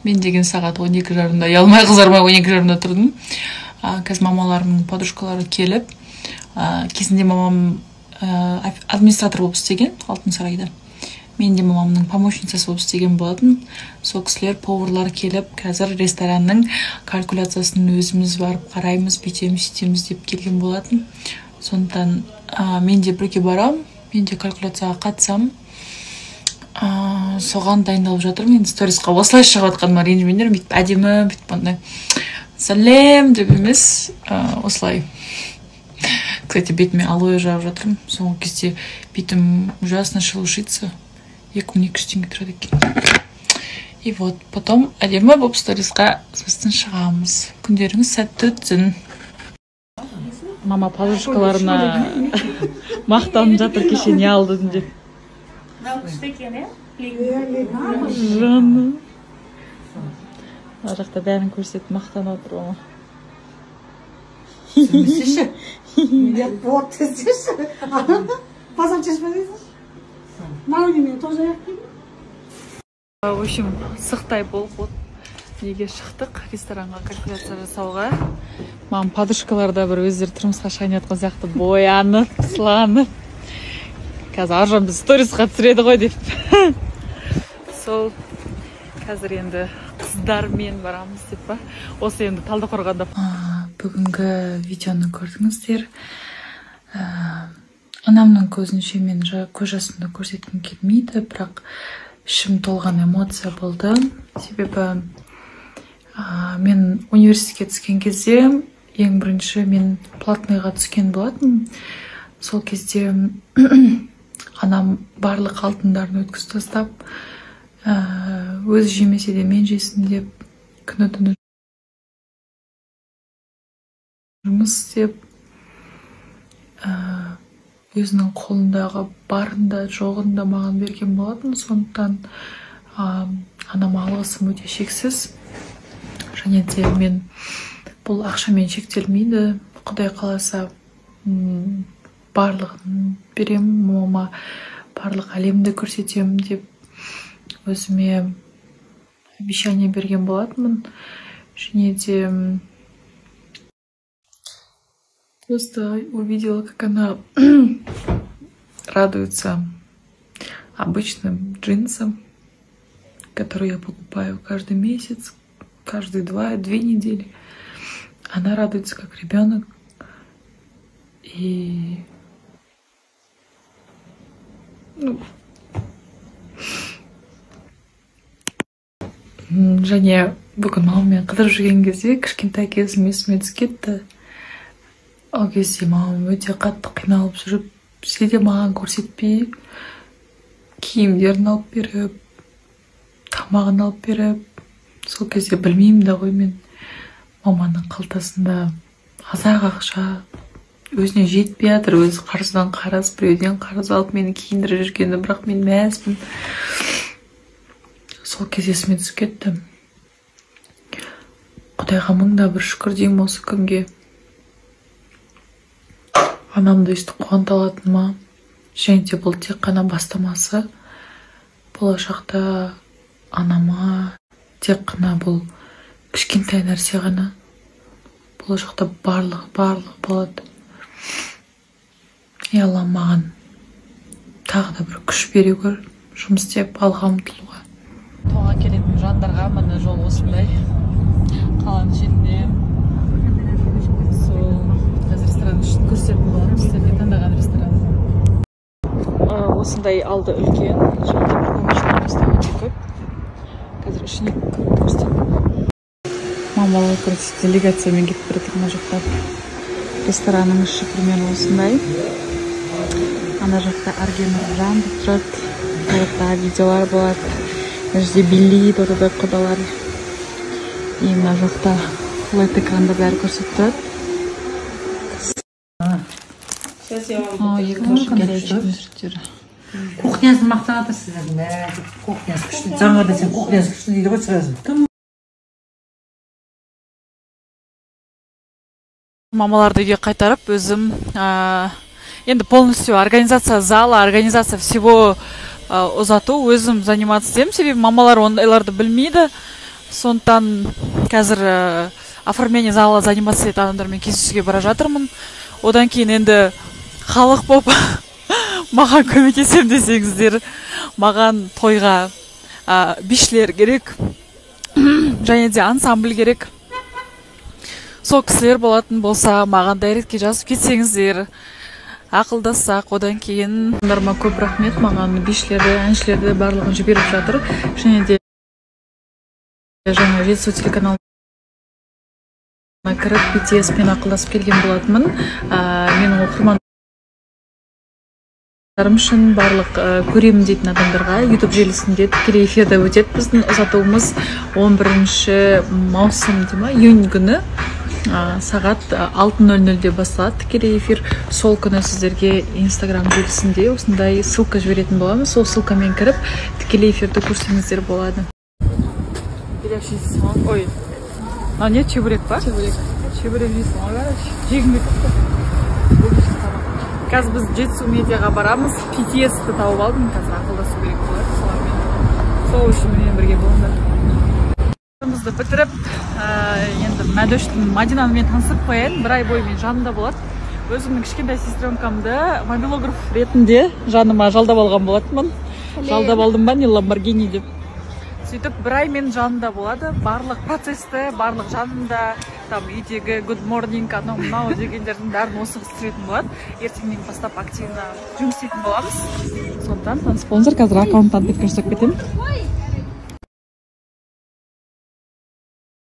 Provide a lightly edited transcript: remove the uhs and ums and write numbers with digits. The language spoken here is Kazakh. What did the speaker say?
Мен деген сағат 12:30-да ұялмай қызармай 12:30-да тұрдым. Қазір мамаларымның подружкалары келіп, кезінде мамам администратор болып істеген Алтын сарайда. Мен де мамамның помощницасы болып істеген болатын. Сол кісілер, поварлар келіп, қазір ресторанның калькуляциясын өзіміз барып қараймыз, бүйтеміз, сөйтеміз деп келген болатын. Сондықтан мен де бірге барам, мен де калькуляцияға қатысам. Соған дайындалып жатырмын. Енді сторисқа осылай шығып жатқаныма ренжімеңдер, бүйтіп әдемі, бүйтіп андай сәлем деп емес, осылай. Кстати, бетіме алоэ жағып жатырмын. Соңғы кезде бетім ужасно шелушится. 2200 теңге тұрады екен. И вот потом әдемі болып сторисқа сосын шығамыз. Күндеріңіз сәтті өтсін. Мама подружкаларына мақтанып жатыр, кеше не алдың деп. Жаным. Ар жақта бәрін көрсетіп мақтанып отыр мама. Вот здесь. Базар чешме. В общем, сықтай болып вот неге шықтық ресторанға калькуляция жасауға. Мам подружкалар да бір өздері тұрмысқа шығайын жатқан сияқты боянып, сыланып. Қазір Аржан біз сторисқа түсіреді ғой деп. Сол қазір енді қыздармен барамыз деп па. Осы енді Талдықорғанда. Бүгінгі видеоны көрдіңіздер. Анамның көзінше мен көз жасымды көрсеткім келмейді, бірақ ішім толған эмоция болды. Себебі мен университетке түскен кезде ең бірінші мен платныйға түскен болатын. Сол кезде анам барлық алтындарын өткізіп тастап, өзі жемесе де мен жесін деп, күні түні жұмыс істеп, өзінің қолындағы барын да жоғын да маған берген болатын. Сондықтан анама алғысым өте шексіз. Және де мен бұл ақшамен шектелмейді. Құдай қаласа барлығын беремін, мамама барлық әлемді көрсетемін деп өзіме обещание берген болатынмын. Және де просто увидела, как она радуется обычным джинсам, которые я покупаю каждый месяц, каждые 2 недели. Она радуется как ребенок. И ну, және бүгін мамаммен қыдырып жүрген кезде кішкентай кезім есіме түсіп кетті. Ол кезде мамам өте қатты қиналып жүріп, бізге де маған көрсетпей, киімдерін алып беріп, тамағын алып беріп. Сол кезде білмеймін да ғой мен, маманың қалтасында аз-ақ ақша, өзіне жетпей жатыр, өзі қарыздан қарыз, біреуден қарыз алып мені киіндіріп жүргенді, бірақ мен мәзбін. Сол кезде есіме түсіп кетті. Құдайға мың да бір шүкір деймін осы күнге. Анамды өйстіп қуанта алатыныма. Және де бұл тек қана бастамасы. Болашақта анама тек қана бұл кішкентай нәрсе ғана. Болашақта барлығы болады. Ей Аллам, маған тағы да бір күш бере көр, жұмыс істеп алға ұмтылуға. Тоға келетін жандарға міне жол осындай. Қаланың шетінде. Сол қазір ресторан үшін көрсететін боламын сіздерге таңдаған ресторан. Осындай алды үлкен, және де помещениесі өте көп. Қазір ішіне кіріп көрсетемін. Мамалар, короче, делегациямен кетіп бара жатыр мына жақта. Ресторанның іші примерно осындай. Ана жақта Арген Нұржан деп тұрады. Мына жақта видеолар болады. Мына жерде билейді ортада құдалар. И мына жақта лед экранда бәрі көрсетіп тұрады. Кухнясын мақтанып жатырсыздар. Кухнясы күшті. Жаңа десең кухнясы күшті дейді ғой сразу. Мамаларды үйге қайтарып, өзім енді полностью организация зала, организация всего ұзату өзім заниматься етемін. Себебі мамалар ондайларды білмейді. Сондықтан қазір оформление зала заниматься ететін адамдармен кездесуге бара жатырмын. Одан кейін енді халық болып маған көмектесем десеңіздер, маған тойға бишілер керек және де ансамбль керек. Сол кісілер болатын болса, маған директке жазып кетсеңіздер, ақылдассақ. Одан кейін көп рахмет, маған бишілерді, әншілерді, барлығын жіберіп жатыр. Және де жаңа «Жетісу» телеканалына кіріп, BTS пен ақылдасып келген болатынмын. Менің оқырмандарым үшін, барлық көремін дейтін адамдарға YouTube желісінде тікелей эфирде өтеді біздің ұзатуымыз 11 маусым дей ма, июнь күні, сағат 6:00-де басталады тікелей эфир. Сол күні сіздерге Инстаграм желісінде осындай ссылка жіберетін боламыз. Сол ссылкамен кіріп, тікелей эфирді көрсеңіздер болады. Ой, мынау не, чебурек па? Чебурек, чебурек жейсің ғой. Короче, жегім келіп кетті. Қазір біз «Жетісу» медиаға барамыз. BTS-ті тауып алдым, қазір ақылдасу керек болады солармен. Сол үшін менімен бірге болыңдар. Жұмысты бітіріп, енді Мәдоштың, Мадинамен таныстырып қояйын. Бір ай бойы менің жанымда болады. Өзімнің кішкентай сестренкамды мобилограф ретінде жаныма жалдап алған болатынмын. Жалдап алдым ба, не Ламборгини деп. Сөйтіп, бір ай менің жанымда болады. Барлық процессті, барлық жанымда, там үйдегі good morning, анау мынау дегендердің бәрін осы қыз түсіретін болады. Ертеңнен бастап активно жұмыс істейтін боламыз. Сондықтан таныс болыңыздар. Қазір аккаунттан бетке жасап кетемін.